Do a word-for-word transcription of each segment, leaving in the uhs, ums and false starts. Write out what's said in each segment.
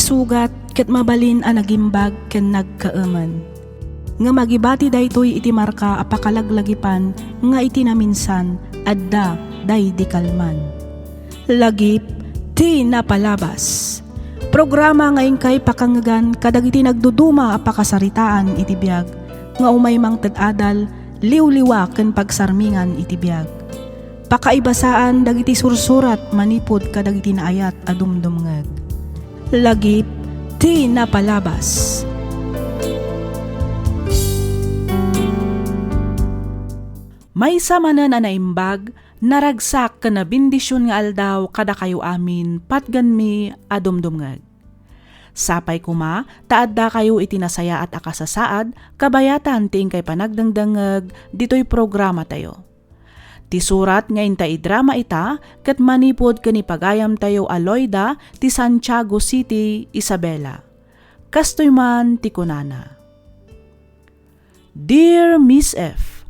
Sugat ket mabalin a nagimbag ken nagkaemen. Ngem agibati daytoy iti marka a pakalaglagipan nga iti naminsan adda daydi kalman. Lagip ti napalabas. Programa nga inkay pakangngegan kadagiti nagduduma a pakasaritaan iti biag nga umay mangted adal, liwliwa ken pagsarmingan iti biag. Pakaibasaan dagiti sursurat manipud kadagiti naayat a dumdumngeg. Lagip ti napalabas. Maysa manen a naimbag, naragsak ken nabendision nga aldaw kadakayo amin, patgenmi a dumdumngeg. Sapay koma ta addakayo iti nasayaat a kasasaad, kabayatan ti inkay panagdengdengngeg ditoy programatayo. Ti surat nga inta idrama ita ket manipud ken ni pagayamtayo a Loida ti Santiago City, Isabela. Kastoy man ti kunana. Dear Miss F,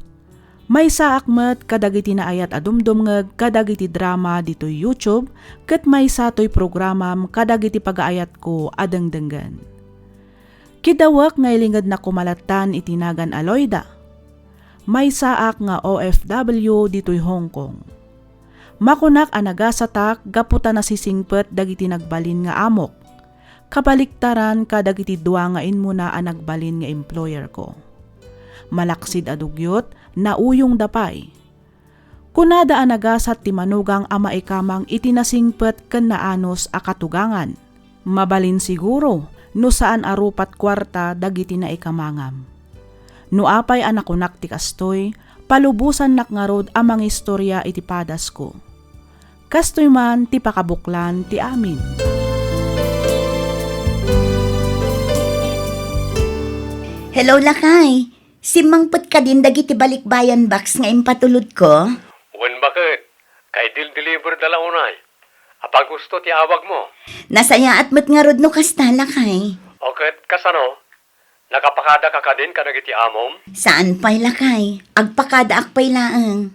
maysaak met kadagiti naayat a dumdumngeg kadagiti drama ditoy YouTube ket maysa toy programam kadagiti pagaayatko a dengdenggen. Kidawek nga ilingednak koma lattan iti nagan a Loida. Maysaak nga O F W ditoy Hong Kong. Makunak a nagasatak gapu ta nasisingpet dagiti nagbalin nga amok. Kabaliktaran kadagiti dua nga immuna a nagbalin nga employer ko. Malaksid a dugyot, nauyongda pay. Kunada a nagasat ti manugang a maikamang iti nasingpet ken naanus a katugangan. Mabalin siguro no saan a rupat kuarta dagiti naikamangam. No apay a nakunak ti kastoy, palubosannak ngarud a mangistorya iti padasko. Kastoy man ti pakabuklan ti amin. Hello, lakay. Simmangpet kadin dagiti balikbayan box nga impatulodko? Wen baket, kaidil-deliver da la unay. Apay gusto ti awagmo? Nasayaat met ngarud no kasta, lakay. O ket kasano? Nakapakada ka kadin kadagiti amom? Saan pay, lakay. Agpakadaak pay laeng.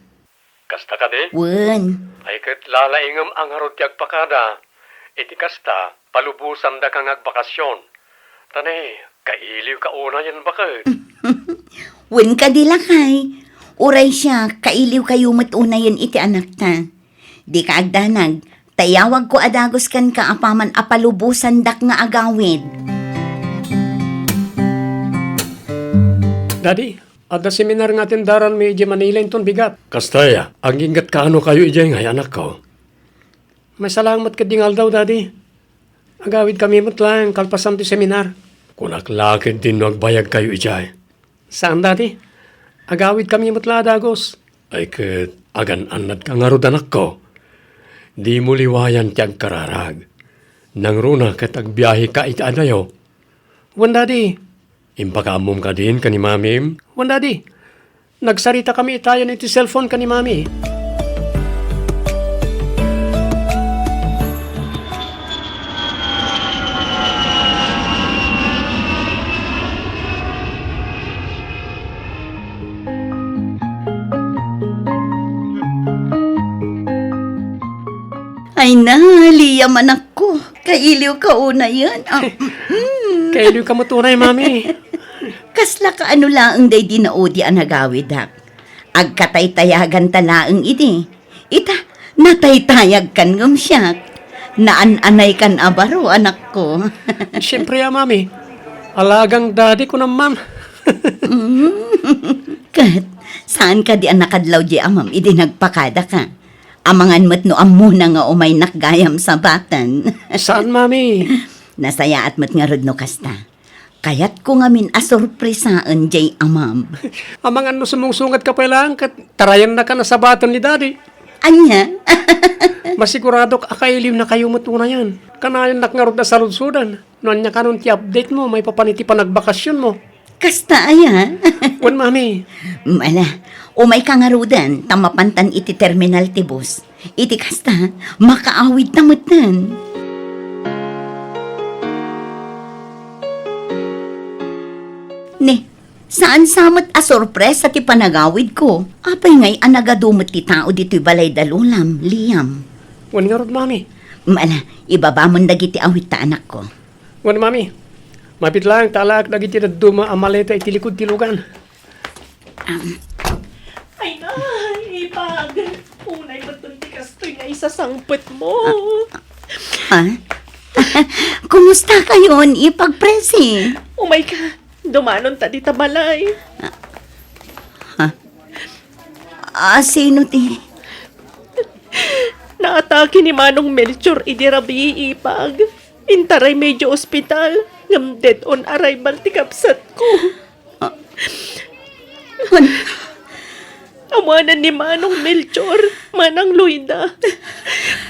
Kasta kadi? Wen. Ay ket lalaingem a ngarud ti agpakada. Iti kasta, palubosandaka nga agbakasyon. Ta ne, kailiwka unayen baket. Wen kadi, lakay. Uray siak, kailiwkayo met unayen iti anakta. Dika agdanag, ta iyawagko a dagus kenka apaman a palubosandak nga agawid. Daddy, adda seminar nga atendaranmi idiay Manila inton bigat. Kasta aya, aginggatkano kayo idiay ngay, anakko? Maysa laeng met ketdi nga aldaw, Daddy. Agawidkami met laeng kalpasan ti seminar. Kunak la ketdin no agbayagkayo idiay. Saan, Daddy. Agawidkami met la a dagus. Ay ket, agan-annadka ngarud, anakko. Dimo liwayan ti agkararag. Nangruna ket agbiaheka iti adayo. Wen, Daddy. Impakaammom kadin ken ni Mamim? Wen, Daddy. Nagsaritakami itayen iti cellphone ken ni Mami. Ay na, Liam, anakko. Kailiwka unayen. Ah, mm. Kailiwka met unay, Mami. Kasla kaano laeng daydi naudi a nagawidak? Agkataytayaganta laeng idi. Ita, nataytayagkan ngem siak. Naan-anaykan a baro, anakko. Siempre a, Mami. Alagang daddy ko naman. Mm. Ket, saan kadi a nakadlaw di amam idi nagpakadaka? Amangan met no ammona nga umaynak gayam sabaten. Saan, Mami? Nasayaat met ngarud no kasta. Kayatko ngamin a sorpresaen jay amam. Amangan no sumungsungatka pay laeng ket tarayannakan a sabaten ni Daddy. Ania? Masiguradok a kailiwnakayo met unayen. Kanayannak ngarud a saludsodan no ania kanon ti update mo maipapan iti panagbakasionmo. Kasta aya? Wen, Mami. Mm, ala, umayka ngaruden ta mapantan iti terminal ti bus. Iti kasta, makaawidta metten. Ne, saan sa met a sorpresa ti panagawidko? Apay ngay a nagadu met ti tao ditoy balay da Lolam, Liam? Wen ngarud, Mami. Mm, ala, ibabamon dagiti awitta, anakko. Wen, Mami, mabiit laeng ta alaek dagiti dadduma a maleta iti likud ti lugan. Ay, nay, ipag. Unay met ti kastoy nga isasangpetmo. Ah, ah. Kumusta kayon, ipag Presi? Umayka, dumanonta dita balay. Ah, ah, sino ti? Naatake ni Manong Melchor idi rabii, ipag. Intaray medyo ospital, ngem dead on arrival ti kabsatko. Ah. Awanan ni Manong Melchor, Manang Loida.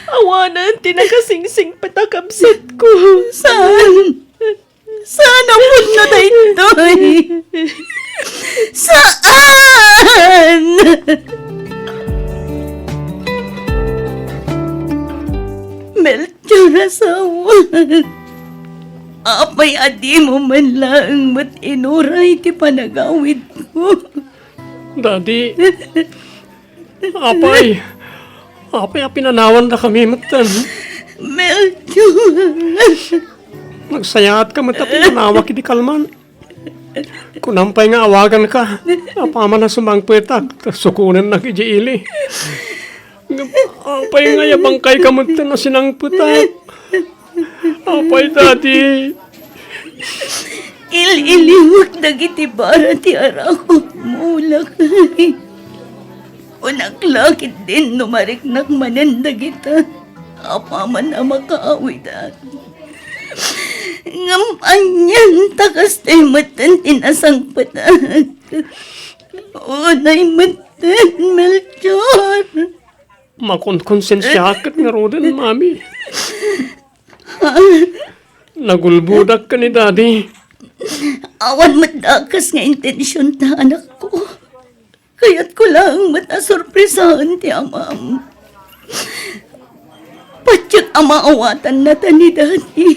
Awanan ti nakasingsingpet a kabsatko. Saan? Saan a pudno daytoy? Saan? Melchor, asawa. Apay a dimo man laeng met inuray ti panagawidko? Daddy, apay, apay a pinanawandakami metten? Melchor! Nagsayaat ka met a pinanawak idi kalman. Kunam pay nga awaganka, apaman a sumangpetak, ta sukonennak idiay ili. Ngem apay nga aya bangkayka metten a sinangpetak? Apay, Daddy. Il-iliwek dagiti bara ti arakupmo, lakay. Kunak la ketdin no mariknak manen dagita apaman a makaawidak. Ngem anian ta kastoy metten ti nasangpetak? Unay metten, Melchor. Makonkonsensiaak ket ngaruden, Mami. Nagulbodak ken ni Daddy. Awan met dakes nga intensionta, anakko. Kayatko laeng met a sorpresaen ti amam. Patiek a maawatannata ni Daddy.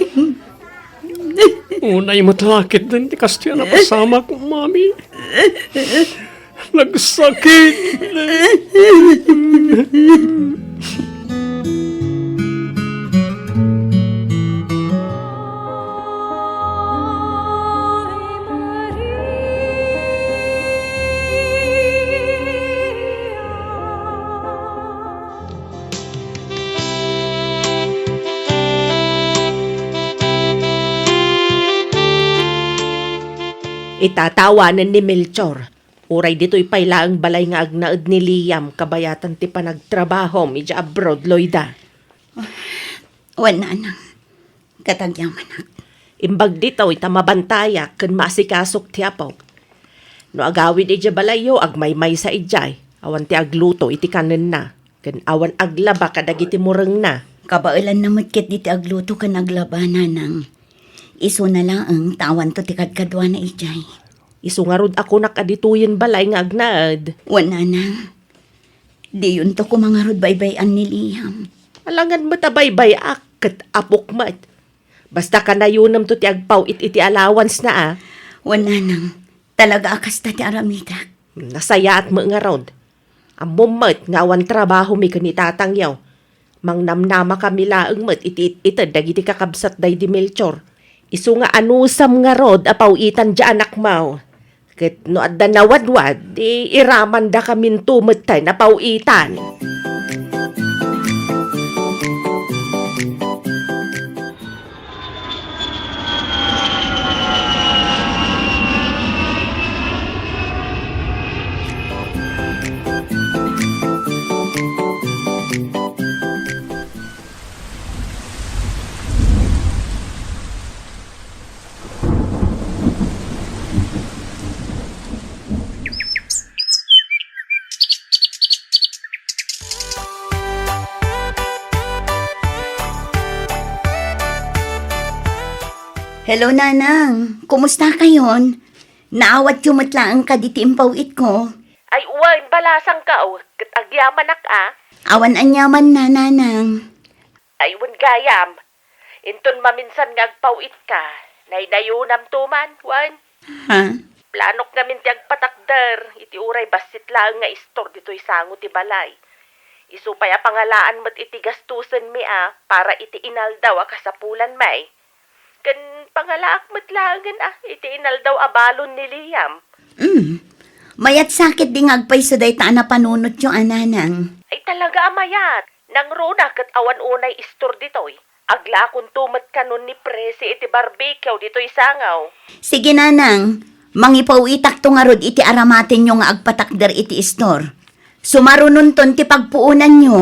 Unay met la ketdin ti kastoy a napasamak, Mami. Nagsakit. Itatawanen ni Melchor. Uray ditoy pay laeng balay nga agnaed ni Liam kabayatan ti panagtrabahom idiay abroad, Loida. Wen, nanang, ket agyamanak. Imbag ditoy ta mabantayak ken maasikasok ti apok. No agawid idiay balayyo, agmaymaysa idiay, awan ti agluto iti kanenna, ken awan aglaba kadagiti murengna. Kabaelanna met ketdi ti agluto ken aglaba, nanang. Isuna laeng ta awanto ti kadkaduana idiay. Isu ngarud a kunak a ditoyen balay nga agnaed. Wen, nanang, diyonto koma ngarud baybay-an ni Liam. Alangan met a baybay-ak ket apok met. Basta kanayonemto ti agpaw-it iti allowance na a. Wen, nanang, talaga a kasta ti aramidek. Nasayaat met ngarud. Ammom met nga awan trabahomi ken ni tatangyo. Mangnamnamakami laeng met iti it-ited dagiti kakabsat daydi Melchor. Isu nga anusam ngarud a paw-itan diay anakmo. Ket no adda nawadwad, di iramandakaminto metten a paw-itan. Hello, Nanang. Kumusta kayon? Naawatyo met laeng kadi ti impaw-itko? Ay, wen, balasangko, ket agyamanak a. Awan aniaman, Nanang. Ay, wen gayam. Inton maminsan nga agpaw-itka, naynayonamto man, wen? Ha? Planok ngamin ti agpatakder iti uray bassit laeng nga istor ditoy sango ti balay. Isu pay a pangalaan met iti gastusenmi a para iti inaldaw a kasapulanmi. Ken Pangalaak met laengen a iti inaldaw a balon ni Liam. Mm. Mayat sakit di nga agpayso dayta a napanunotyo a nanang. Ay, talaga a mayat. Nangruna ket awan unay istor ditoy. Aglakonto met kanon ni Presi iti barbecue ditoy sangaw. Sige, nanang. Mangipawitakto ngarud iti aramatenyo nga agpatakder iti istor. Sumarunonton ti pagpuonanyo.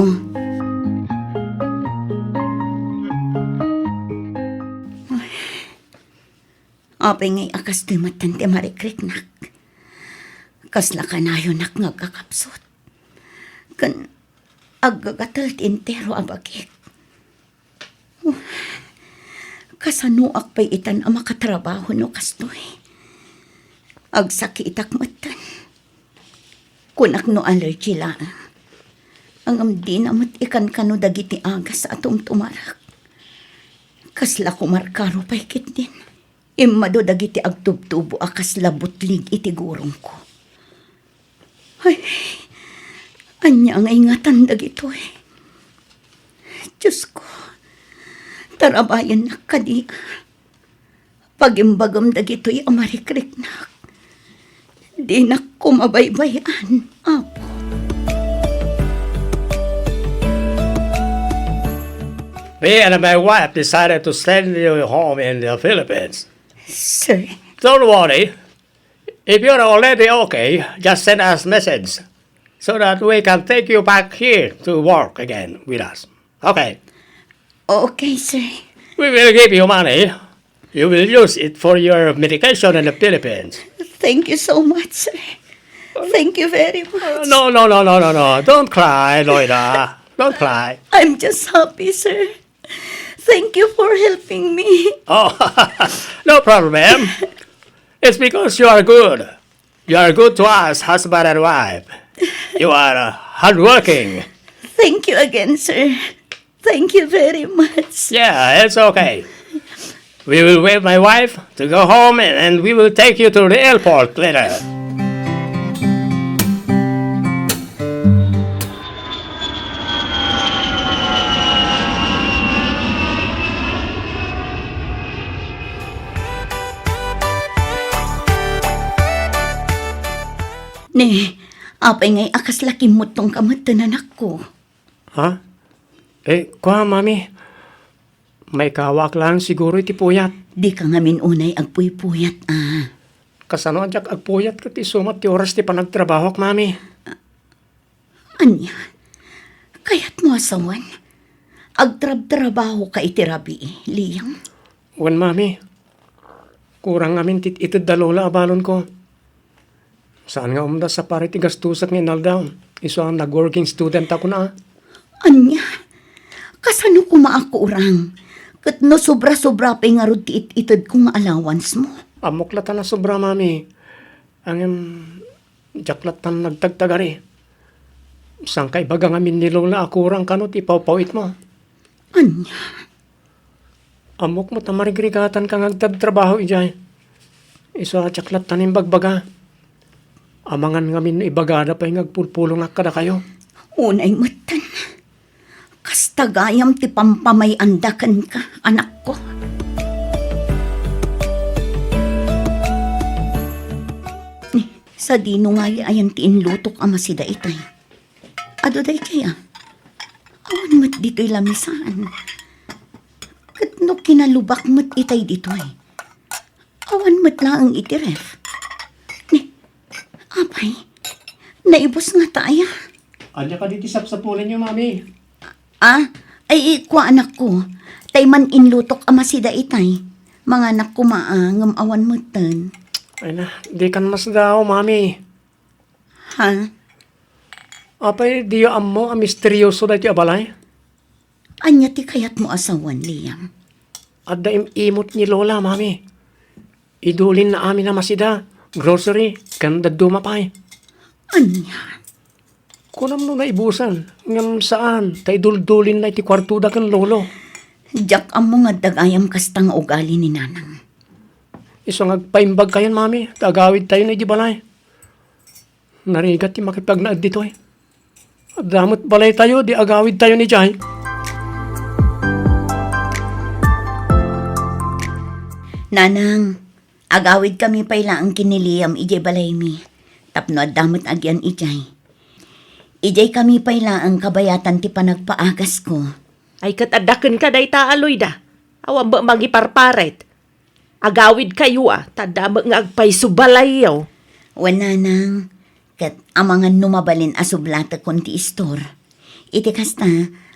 Apay ngay a kastoy metten ti marikriknak? Kasla kanayonak nga agkakapsut. Ken aggagatel ti entero a bagik. Kasanoak pay itan a makatrabaho no kastoy? Agsakitak metten. Kunak no allergy laeng. Ngem dina met ikankano dagiti agas a tumtumarak. Kasla kumarkaro pay ketdin. Immado dagiti agtubtubo a kasla butlig iti gurongko. Ay, ania nga ingatan dagitoy? Diosko, tarabayennak kadi. Pagimbagem dagitoy a marikriknak. Dinak koma baybay-an, Apo. Me and my wife decided to send you home in the Philippines. Sir. Don't worry. If you're already okay, just send us message so that we can take you back here to work again with us. Okay. Okay, sir. We will give you money. You will use it for your medication in the Philippines. Thank you so much, sir. Thank you very much. No, no, no, no, no, no. Don't cry, Loida. Don't cry. I'm just happy, sir. Thank you for helping me. Oh, no problem. It's because you are good. You are good to us, husband and wife. You are, uh, hardworking. Thank you again, sir. Thank you very much. Yeah, it's okay. We will wait my wife to go home and, and we will take you to the airport later. Ne, apay ngay a kasla kimmuttongka met, anakko? Ha? Eh, kua, Mami. Maikawak lang siguro iti puyat. Dika ngamin unay agpuypuyat, a. Kasano a diak agpuyat ket isu met ti oras ti panagtrabahok, Mami? Ania? Kayatmo a sawen? Agtrabtrabahoka iti rabii, Liam? Wen, Mami. Kurang ngamin ti ited da Lola a balonko. Saan nga umdas a para iti gastusek nga inaldaw. Isu a nag-working student a kuna. Ania? Kasano koma a kurang? Ket no sobra-sobra pay ngarud ti it-itedko nga allowance mo? Ammok latta a sobra, Mami. Ngem, diak latta nagtagtagari. Saan ka ibaga ngamin ni Lola a kurang kano ti pawpawitmo? Ania? Ammok met a marigrigatanka nga agtrabtrabaho idiay. Isu a diak latta imbagbaga. Amangan ngamin no ibagada pay nga agpulpulongak kadakayo. Unay metten. Kasta gayam ti pampamay-anda kenka, anakko. Ni, sadino ngay ayan ti inlutok a masida itay? Adu daytoy a. Awan met ditoy lamisaan. Ket no kinalubak met itay ditoy, awan met laeng iti ref. Ni, apay, naibus ngata aya? Ania kadi ti sapsapulenyo, Mami? Ah, ay, kua, anakko. Tay man inlutok a masida itay. Manganak koma a, ngem awan metten. Ay na, dikan masdaaw, Mami. Ha? Apay, diyo ammo a misterioso daytoy a balay? Ania ti kayatmo a sawen, Liam? Adda im-imot ni Lola, Mami. Idulinna amin a masida, grocery, ken dadduma pay. Ania? Kunam no naibusan, ngem saan, ta iduldulinna iti kuartoda ken Lolo. Diak ammo nga adda gayam kasta nga ugali ni Nanang. Isu nga agpaimbagkayon, Mami, ta agawidtayon idiay balay. Narigat ti makipagnaed ditoy. Adda met balaytayo, di agawidtayon idiay. Nanang, agawidkami pay laeng ken ni Liam idiay balaymi, tapno adda met agian idiay. Idiaykami pay laeng kabayatan ti panagpaagasko. Ay, ket adda kenka dayta a Loida. Awan met mangiparparit. Agawidkayo a, ta adda met nga agpayso balayyo. Wen, Nanang, ket amangan no mabalin a sublatekon ti istor. Iti kasta,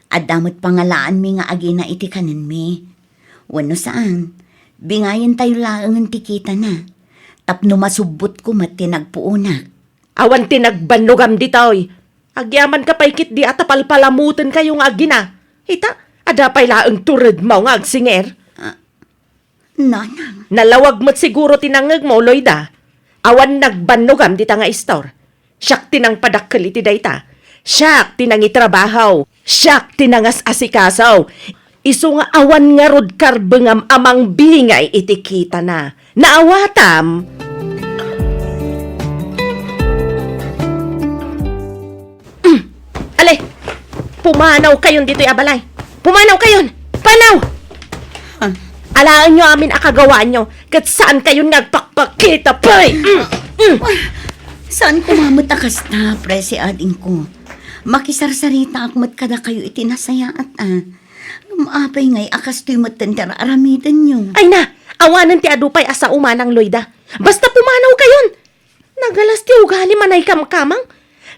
adda met pangalaanmi nga agina iti kanenmi. Wenno saan, bingayentayo laengen ti kitana, tapno masubbotko met ti nagpuonak. Awan ti nagbannogam ditoy. Agyamanka pay ketdi a ta palpalamotenkayo nga agina. Ita, adda pay laeng turedmo nga agsinger. Ah, Nanang. Nalawag met siguro ti nangngegmo, Loida. Awan nagbannogam dita nga istor. Siak ti nangpadakkel iti dayta. Siak ti nangitrabaho. Siak ti nangas-asikaso. Isu nga awan ngarud karbengam a mangbingay iti kitana. Naawatam? Mm. Ale, pumanawkayon ditoy a balay. Pumanawkayon! Panaw! Ah. Alaenyo amin a kagawaanyo, ket saankayon nga agpakpakita pay! Mm, mm. Saan koma met a kasta, Presi, adingko. Makisarsaritaak met kadakayo iti nasayaat, a. Ngem apay ngay a kastoy metten ti ar-aramidenyo? Ay na, awanen ti adu pay a sao, Manang Loida. Basta pumanawkayon! Nagalas ti ugalim a naikamkamang.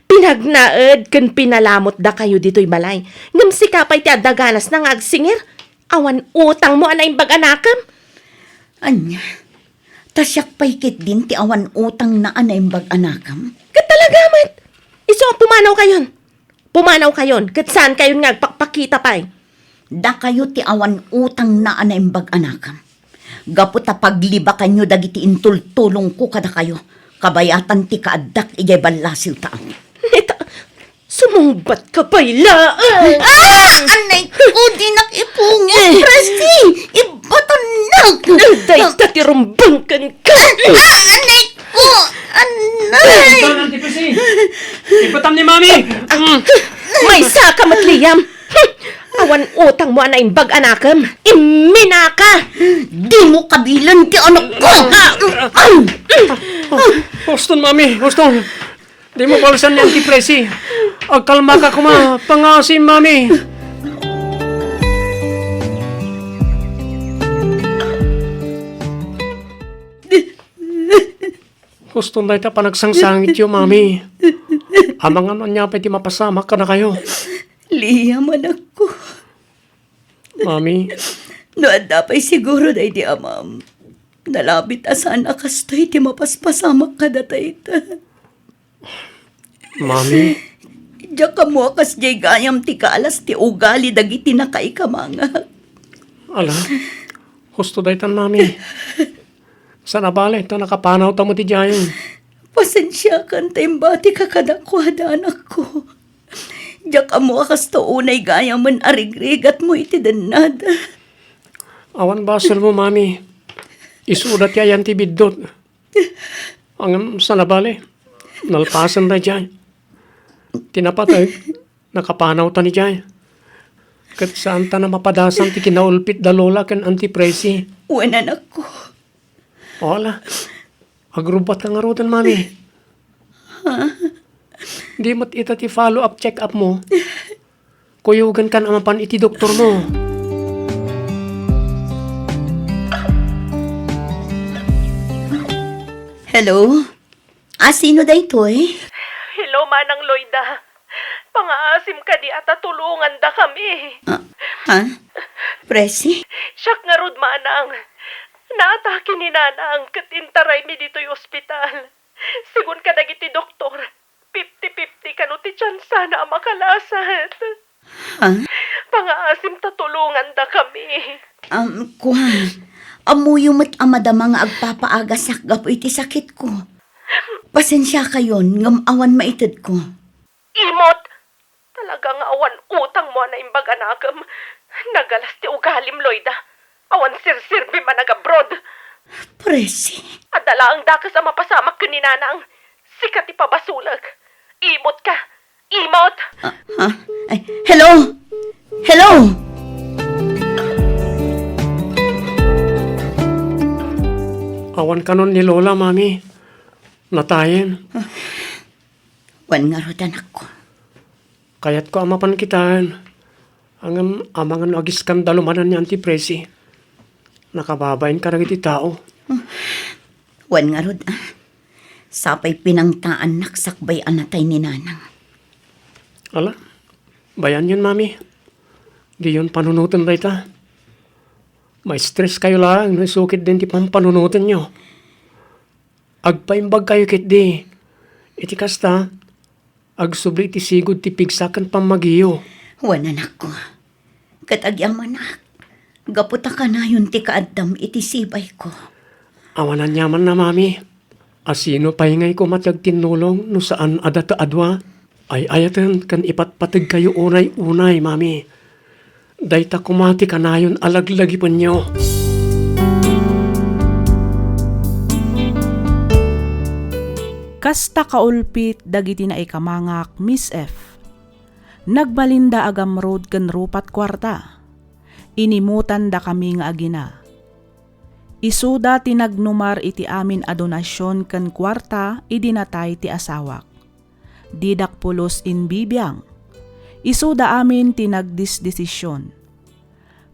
Pinagnaed ken pinalamotdakayo ditoy balay. Ngem sika pay ti adda ganasna nga agsinger. Awan utangmo a naimbag a nakem. Ania? Ta siak pay ketdin ti awan utangna a naimbag a nakem? Ket talaga met. Isu a pumanawkayon. Pumanawkayon, ket saankayon nga agpakpakita pay. Dakayo ti awan utangna a naimbag a nakem. Gapu ta paglibakanyo dagiti intultulongko kadakayo, kabayatan ti kaaddak idiay ballasiw ta. Neta, sumungbatka pay laeng. Ah! Anay ko, dinak ipungot, Presi! Ibbatannak! Dayta ti rumbeng kenka. Ah, anay ko! Anay! Itan, Auntie Presi! Ipatam ni Mami! Mm. Maysa ka met, Liam! Awan utangmo a naimbag a nakem! Imminaka! Dimo kabilen ti anakko! Huston, Mami! Huston! Dimo balsan ni Auntie Presi! Agkalmaka koma! Pangaasim, Mami! Huston dayta panagsangsangityo, Mami. Amangan no ania pay ti mapasamak kadakayo. Liam, anakko. Mami. No adda pay siguro daydi amam, nalabit a saan a kastoy ti mapaspasamak kadata ita. Mami. Diak ammo a kasdiay gayam ti kaalas ti ugali dagiti nakaikamangak. Ala, husto daytan, Mami. Saan a bale, ta nakapanawta met idiayen. Pasensiakan ta imbatika kadakuada, anakko. Diak ammo a kasta unay gayamen a rigrigatmo iti dennad. Awan basolmo, Mami. Isuda ti ayan ti biddut. Ngem saan a bale, nalpasen daydiay. Ti napateg, nakapanawtan idiay. Ket saanta a mapadasan ti kinaulpit da Lola ken Auntie Presi. Wen, anakko. Wala. Agrubbatka ngaruden, Mami. Ha? Di met ita ti follow-up check-up mo. Kuyogankan a mapan iti doktormo. Hello? A, sino daytoy? Hello, Manang Loida. Pangaasim kadi a ta tulongandakami. Ah, ha? Presi? Siak ngarud, Manang. Naatake ni Nanang ket intaraymi ditoy ospital. Sigun kadagiti doktor, fifty fifty kano ti tiansana a makalasat. Ha? Pangaasim ta tulongandakami. Um, kuan, ammoyo met a madama nga agpapaagasak gapu iti sakitko. Pasensiakayon, ngem awan maitedko. Imot! Talaga nga awan utangmo a naimbag a nakem. Nagalas ti ugalim, Loida. Awan serserbim a nag-abroad. Presi. Adda laeng dakes a mapasamak ken ni Nanang. Sika ti pabasolek. Imot ka. Imot! Ah, ah. Ay, hello? Hello? Awan kanon ni Lola, Mami. Natayen. Wen ngarud, anakko. Kayatko a mapan kitaen. Ngem amangan no agiskandalo manen ni Auntie Presi. Nakababain kadagiti tao. Wen ngarud, ah. Sapay pinangtaannak sakbay a natay ni Nanang. Ala, bayanyon, Mami. Diyon panunoten dayta. Ma-stress kayo laeng no isu ketdin ti pampanunotenyo. Agpaimbag kayo ketdi. Iti kasta, agsubli iti sigud ti pigsa ken pammagiyo. Wen, anakko. Ket agyamanak, gapu ta kanayon ti kaaddam iti sibayko. Awan aniamanna, Mami. A sino pay ngay koma ti agtinnulong no saan a data a dua? Ay-ayaten ken ipatpateg kayo unay-unay, Mami. Dayta koma ti kanayon a laglagipenyo. Kasta kaulpit dagiti naikamangak, Miss F. Nagbalinda a gamrud ken rupat kuarta. Inimutandakami nga agina. Isuda ti nagnumar iti amin a donasion ken kuarta idi natay ti asawak. Didak pulos imbibiang. Isuda amin ti nagdisdesision.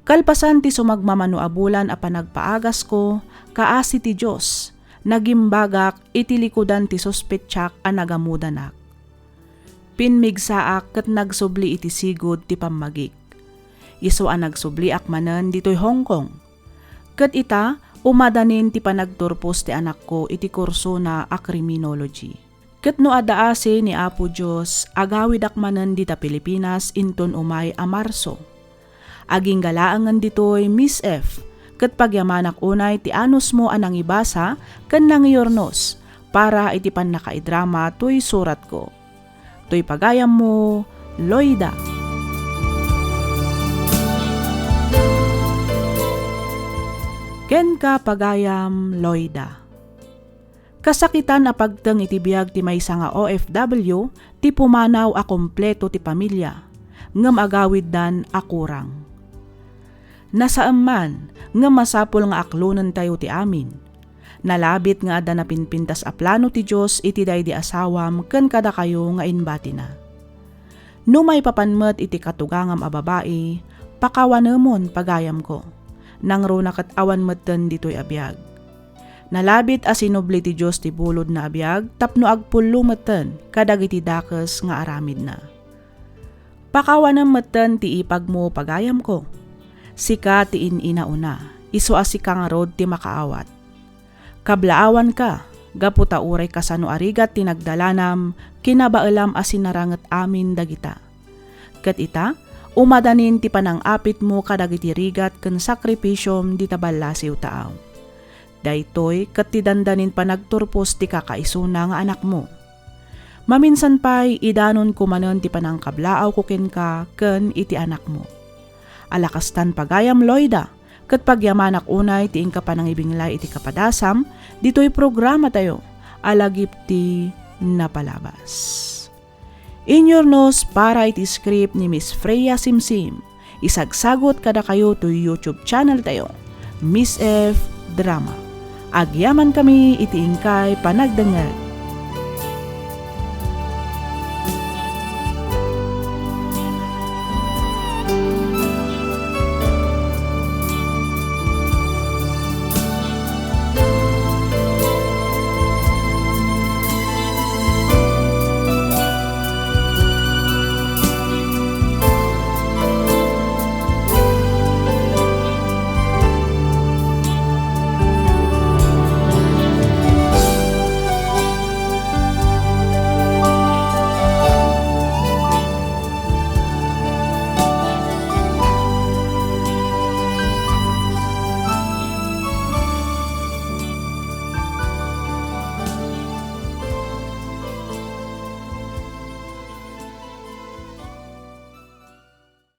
Kalpasan ti sumagmamano a bulan a panagpaagasko, kaasi ti Dios, nagimbagak iti likudan ti suspetsak a nagamudanak. Pimmigsaak ket nagsubli iti sigud ti pammagik. Isu a nagsubliak manen ditoy Hong Kong. Ket ita, umadanin ti panagturpos ti anakko iti kursona a criminology. Ket no adda asi ni Apo Dios, agawidak manen dita Pilipinas inton umay a Marso. Agingga laengen ditoy, Miss F, ket pagyamanak unay ti anusmo a nangibasa ken nangiurnos para iti pannakaidrama toy suratko. Toy pagayammo, Loida. Kenka, pagayam, Loida. Kasakitan a pagteng iti biag ti maysa nga O F W ti pumanaw a kompleto ti pamilia, ngem agawiddan a kurang. Nasaem man, ngem masapul nga aklonentayo ti amin. Nalabit nga adda napinpintas a plano ti Dios iti daydi asawam ken kadakayo nga imbatina. No maipapan met iti katugangam a babai, pakawanemon, pagayamko. Nangruna ket awan metten ditoy a biag. Nalabit a sinubli ti Dios ti bulodna a biag tapno agpullo metten kadagiti dakes nga aramidna. Pakawanem metten ti ipagmo, pagayamko. Sika ti in-inauna, isu a sika ngarud ti makaawat. Kablaawanka, gapu ta uray kasano a rigat ti nagdalanam, kinabaelam a sinaranget amin dagita. Ket ita, umadanin ti panang-apitmo kadagiti rigat ken sakripisiom dita ballasiw taaw. Daytoy ket ti dandanin panagturpos ti kakaisuna nga anakmo. Maminsan pay, idanonko manen ti panangkablaawko kenka ken iti anakmo. Ala kastan, pagayam Loida, ket pagyamanak unay ti inka panangibinglay iti kapadasam ditoy programatayo a Lagip ti Napalabas. Inyurnos para iti script ni Miss Freya Simsim. Isagsagut kadakayo toy YouTube channel tayo, Miss F Drama. Agyamankami iti inkay panagdengngeg.